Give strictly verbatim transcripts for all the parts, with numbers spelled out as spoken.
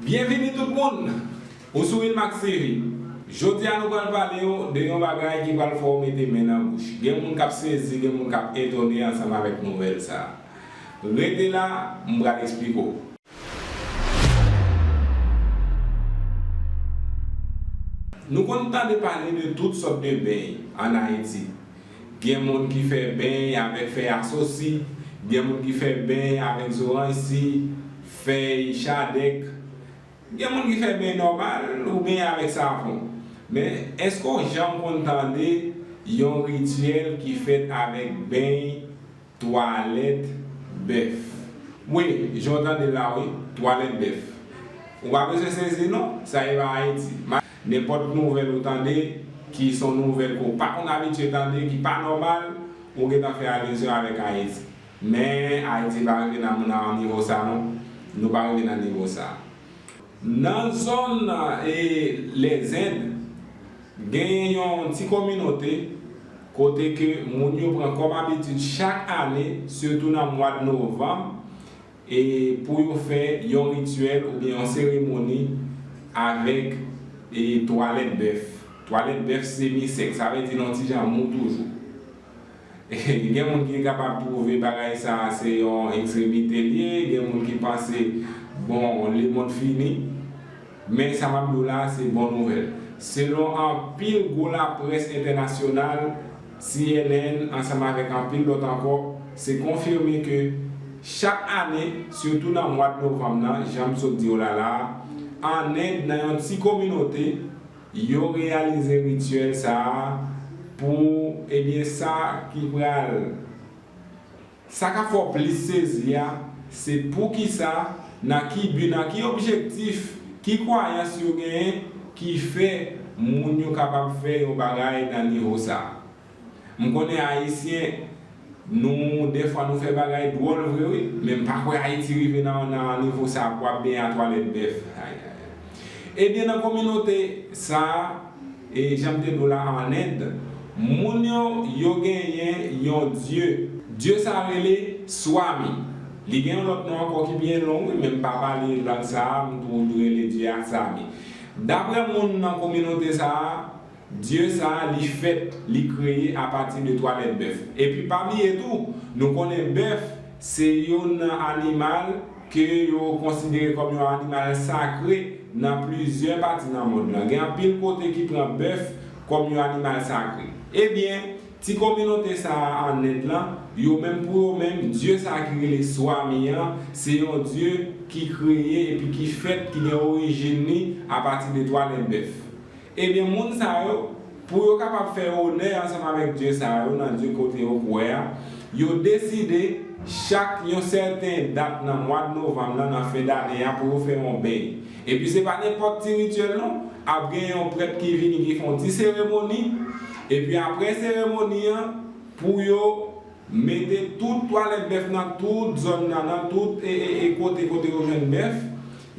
Byenvini tout moun! Ou sou Wilmax T V. Jodi a nou pral pale w de yon bagay ki pral fè w mete men nan bouch. Gen moun k ap sezi, gen moun k ap etone ansanm avèk nouvèl sa a. Rete la, m pral eksplike w. Nou konn tande pale de tout sòt de beny ann Ayiti. Gen moun ki fè beny avèk fèy asosi, gen moun ki fè beny avèk zoranj si, fèy chadèk, gen moun ki fè beny nòmal oubyen avèk savon. Men, èske w janm konn tande yon rityèl ki fèt avèk beny twalèt bèf? Wi, jan w tande l la, wi, twalèt bèf. Ou pa bezwen sezi non, sa e pa Ayiti. Ma-, nenpòt nouvèl ou tande ki se yon nouvèl ke w pa konn abitye tande, ki pa nòmal, ou gentan fè alizyon avèk Ayiti. Men, Ayiti pa rive nan, nan nivo sa non. Nou pa rive nan nivo sa. Nan zòn, e, Lèzend, genyen yon ti kominote kote ke moun yo pran kòm abitid chak ane, sitou nan mwa novanm, e, pou yo fè yon rityèl oubyen yon seremoni avèk, e, twalèt bèf. Twalèt bèf semisèk, sa vle di nan ti jan mou toujou. Gen moun ki kapab twouve bagay sa a se yon ekstremite l ye, gen moun ki panse, bon, lemonn fini. Men sa m ap di w la a, se bon nouvèl. Selon anpil gwo laprès entènasyonal, C N N, ansanm avèk anpil lòt ankò, se konfime ke chak ane, sitou nan mwa novanm nan, jan m sot di w la la a, ann End, nan yon ti kominote, yo reyalize rityèl sa a pou, ebyen, sa ki pral, sa k ap fè w plis sezi a, se poukisa, nan ki bi, nan ki objektif, ki kwayans yo genyen ki fè moun yo kapab fè yon bagay nan nivo sa a. M konnen Ayisyen, nou, dèfwa, nou fè bagay dwòl vre, wi, men m pa kwè Ayiti rive nan, nan nivo sa a pou ap benyen a twalèt bèf. Ay, ay, ay. Ebyen, nan kominote sa a, e jan m te di w la, ann End, moun yo, yo genyen yon dye. Dye sa a rele Swami. Li gen yon lòt non ankò ki byen long, wi, men m pa pale lang sa a, m tou rele dye a Sami. Daprè moun nan kominote sa a, dye sa a, li fèt, li kreye apati de twalèt bèf. Epi pa bliye tou, nou konnen bèf se youn nan animal ke yo konsidere kòm yon animal sakre nan plizyè pati nan mond lan. Gen anpil kote ki pran bèf kòm yon animal sakre. Ebyen, ti kominote sa a ann End lan, yo menm pou yo menm, dye sa a ki rele Swami an, se yon dye ki kreye epi ki fèt, ki gen orijin li apati de twalèt bèf. Ebyen, moun sa yo, pou yo kapab fè onè ansanm avèk dye sa yo nan dye kote yo kwè a, yo deside chak yon sèten dat nan mwa novanm nan, nan fen dane a, pou yo fè yon beny. Epi se pa nenpòt ti rityèl non, ap gen yon prèt ki vini, ki fè yon ti seremoni, epi apre seremoni an, pou yo mete tout twalèt bèf nan tout zòn nan, nan tout, e, e, e, kote, kote yo jwenn bèf,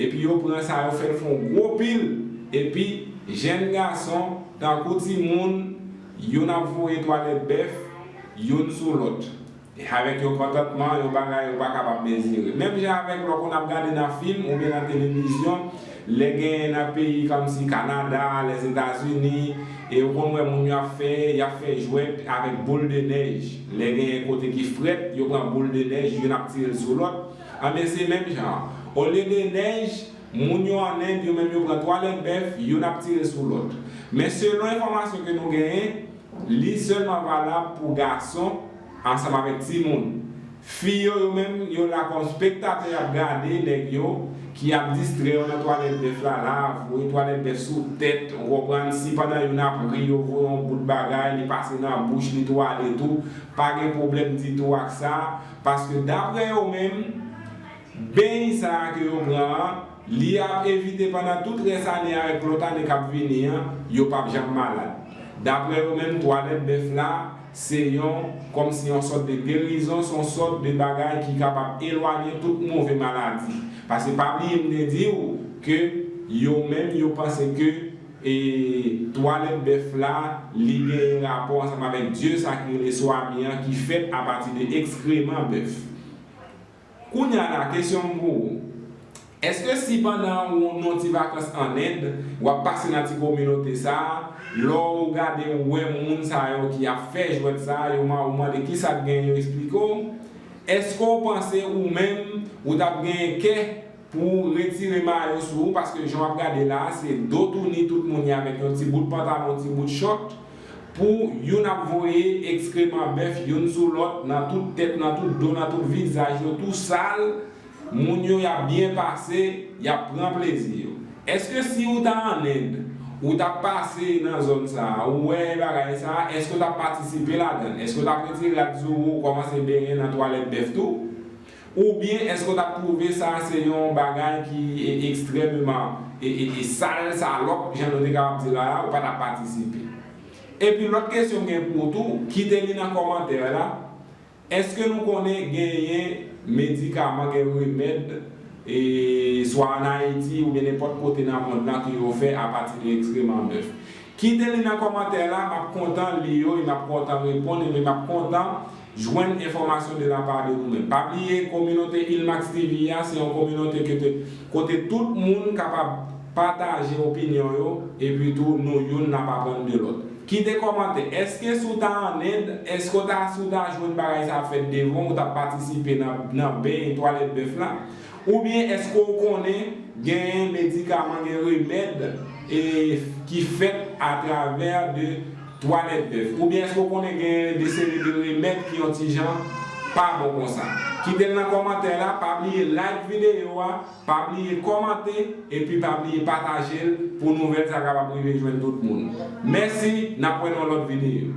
epi yo pran sa, yo fè l fè yon gwo pil, epi jèn gason, tankou timoun, youn ap voye twalèt bèf, youn sou lòt. E avèk yon kontantman, yon bagay ou pa kapab mezire. Menm jan avèk lè w konn ap gade nan fim oubyen nan televizyon, lè genyen nan peyi kòmsi Kanada, Lèzetazini, e ou konn wè moun yo ap fè, y ap fè jwèt avèk boul de nèj. Lè genyen kote ki frèt, yo pran boul de nèj, youn ap tire l sou lòt. Anben, se menm jan an. Olye de nèj, moun yo ann End, yo menm yo pran twalèt bèf, youn ap tire sou lòt. Men selon enfòmasyon ke nou genyen, li sèlman valab pou gason ansanm avèk timoun. Fi yo, yo menm, yo la kòm spektatè, y ap gade nèg yo ki ap distrè yo nan twalèt bèf la, la, voye twalèt bèf sou tèt, ou konprann, si pandan youn ap ri, yo voye yon bout bagay, li pase nan bouch li, twale tou, pa gen pwoblèm ditou ak sa, paske daprè yo menm, beny sa a ke yo pran an, li ap evite pandan tout rès ane a avèk lòt ane k ap vini an, yo p ap janm malad. Daprè yo menm, twalèt bèf la, se yon, kòmsi yon sòt de gerizon, se yon sòt de bagay ki kapab elwanye tout move maladi. Paske pa bliye m te di w ke yo menm, yo panse ke, e, twalèt bèf la, li genyen rapò ansanm avèk dye sa ki rele Swami an, ki fèt apati de ekskreman bèf. Kounye a la, kesyon m pou ou. Èske si pandan ou nan ti vakans an End, w ap pase nan ti kominote sa a, lè w gade ou wè moun sa yo ki ap fè jwèt sa a, yo ma- ou mande kisa k genyen, yo eksplike w, èske w panse ou menm ou t ap genyen kè pou retire mayo sou ou, paske jan w ap gade la a, se do touni tout moun ye avèk yon ti bout pantalon, ti bout chòt, pou youn ap voye ekskreman bèf youn sou lòt, nan tout tèt, nan tout do, nan tout vizaj yo, tou sal, moun yo y ap byen pase, y ap pran plezi yo. Èske si ou ta an End, ou t ap pase nan zòn sa a, ou wè bagay sa a, èske w t ap patisipe ladan l? Èske w t ap retire rad sou ou, kòmanse benyen nan twalèt bèf tou? Oubyen èske w t ap twouve sa se yon bagay ki e, ekstrèmeman e, e, e sal, salòp, jan nou te kapab di la a, ou pa t ap patisipe? Epi lòt kesyon m gen pou ou tou, kite li nan kòmantè la. Èske nou konnen genyen medikaman, gen remèd, e, swa ann Ayiti oubyen nenpòt kote nan mond lan, ke yo fè apati de ekskreman bèf? Kite li nan kòmantè la, m ap kontan li yo, e m ap kontan reponn, e m ap kontan jwenn enfòmasyon de la pa de nou menm. Pa bliye, kominote Ilmax T V a, se yon kominote ke te, kote tout moun kapab pataje opinyon yo, epi tou nou youn n ap aprann de lòt. Kite kòmantè. Èske si w ta an End, èske w ta, si w ta jwenn bagay sa ap fèt devan w, ou t ap patisipe nan, nan beny twalèt bèf la? Oubyen èske w konnen genyen medikaman, gen remèd e, ki fèt atravè de twalèt bèf? Oubyen èske w konnen genyen de seri de remèd ki yon ti jan pa bon konsa? Kite l nan kòmantè la, pa bliye like videyo a, pa bliye kòmante, epi pa bliye pataje l pou nouvèl sa kapab rive jwenn tout moun. Mèsi, n ap wè nan lòt videyo.